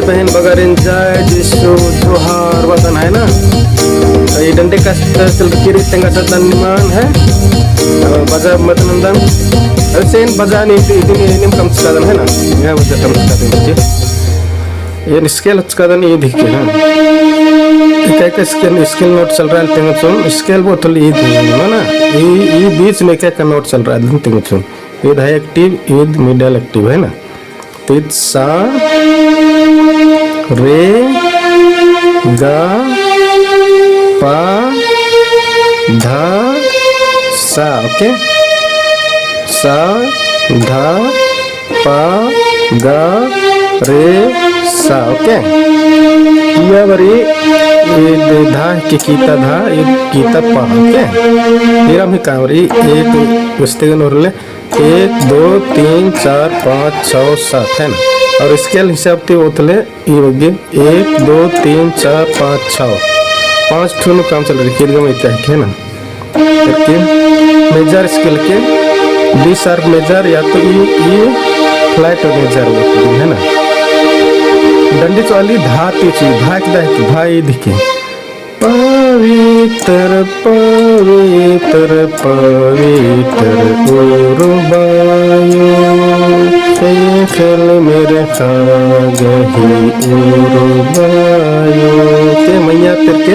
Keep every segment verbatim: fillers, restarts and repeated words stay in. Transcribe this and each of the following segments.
बहिन बगरिन जय जिसु जोहार बअदन है ना। तो ई डंडी कस चल किरी तेंगा सदन निमान है। तो बजा मत नंदन। अरे सेन बजा नी ती, इतनी नीम कमचकादन है ना। यह बजा कमचकादन जी। ये scale हचकादन ईद हिके ना। इका इका scale, scale note चल रहा है तेंगचुन। Scale बोतल ईद हिके ना। ई, ई बीच में इका इका note चल रहा है तेंगचुन। ईद high octave, ईद middle octave है ना। तो ईद सा, रे, गा, पा, धा, सा, OK? सा, धा, पा, गा, रे, सा, OK? किया बारी, ईद धा हिके कीता धा, ईद कीता पा, OK? इरा भी का बारी, एक बस्ते गन और ले, एक, दो, तीन, चार, पाँच, छः, सात, है ना? और scale हिसाब ती ओतले ई बग्गे एक, दो, तीन, चार, पाँच, छः, पाँच ठुन काम चल रही, खेत गम इतना है ना? करके major scale के D sharp major या तो ई, ई flat major होती है ना? डंडी चोली धा ती ची, धा की धा की, धा ई दिखे। पवित्र, पवित्र, पवित्र उरुबायो, ख़ेख़ेल मेर्ख़ा गही उरुबायो। के मइय्याँ तेरके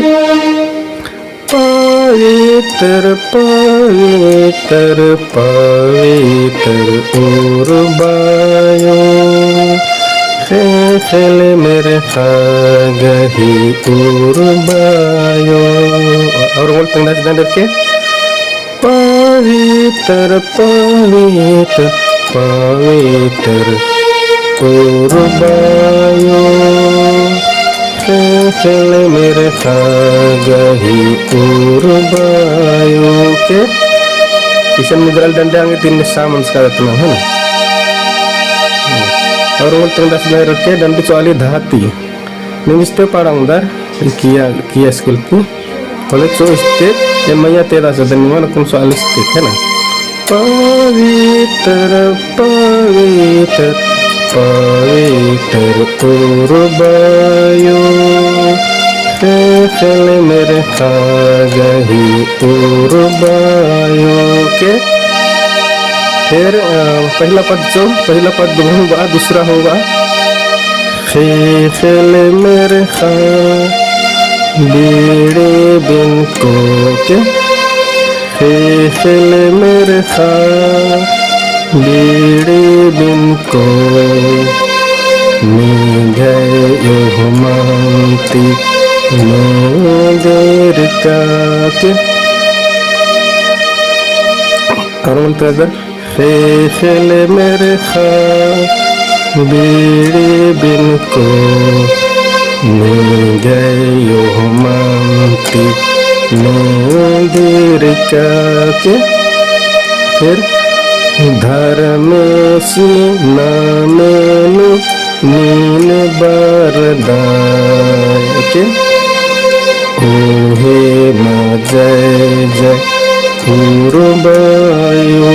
पवित्र, पवित्र, पवित्र उरुबायो, ख़ेख़ेल मेर्ख़ा गही उरुबायो। और बोल तंगना से डंडर के, पवित्र, पवित्र, पवित्र उरुबायो, ख़ेख़ेल मेर्ख़ा गही उरुबायो। के इसन मुद्रल डंडे आंगे तीन में सा मंजका रत्ना है ना। और बोल तंगना से डंडर के डंडी चोली धा ती। निंगिस्ते पाड़ा उंदर, किया, किया scale ती। होले चो इस्ते, ये मइय्याँ तेरा से दन निमन कुन सो आलिस्ते, है ना? पवित्र, पवित्र, पवित्र उरुबायो, ख़ेख़ेल मेर्ख़ा गही उरुबायो। के फिर, अ, पहला पद जो, पहला पद दुगुन बा, दूसरा होगा। ख़ेख़ेल मेर्ख़ा बीड़ी बिनको के, ख़ेख़ेल मेर्ख़ा बीड़ी बिनको, निंग्है ओहमन ती नेंदेरका के। और बोलते हैं इधर। ख़ेख़ेल मेर्ख़ा बीड़ी बिनको, निंग्है ओहमन ती नेंदेरका के। फिर धर्मेसी नामे नू नीन बरदाय के, ओहेमा जय जय उरुबायो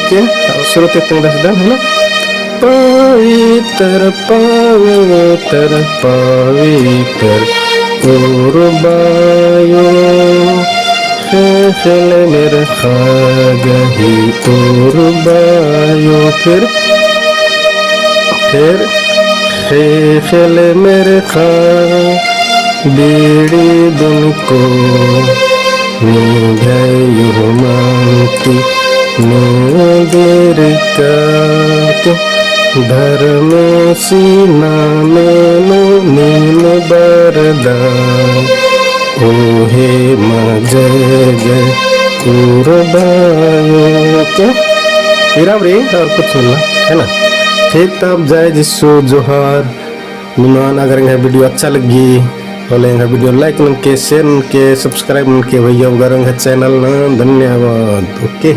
के। सुरु ती तंगदस दन, है ना? पवित्र, पवित्र, पवित्र उरुबायो, ख़ेख़ेल मेर्ख़ा गही उरुबायो। फिर, फिर, ख़ेख़ेल मेर्ख़ा बीड़ी बिनको, निंग्है ओहमन ती नेंदेरका के। धर्मेसी नामे नू नीन बरदाय, ओहेमा जय जय उरुबायो के। इरा बारी और कुछ नहीं, है ना? ठीक, तब जय जिसु, जोहार। निमन अगर एंग्है video अच्छा लग्गी, होले एंग्है video like ननके, share ननके, subscribe ननके भैया, अगर एंग्है channel नू। धन्यवाद। OK।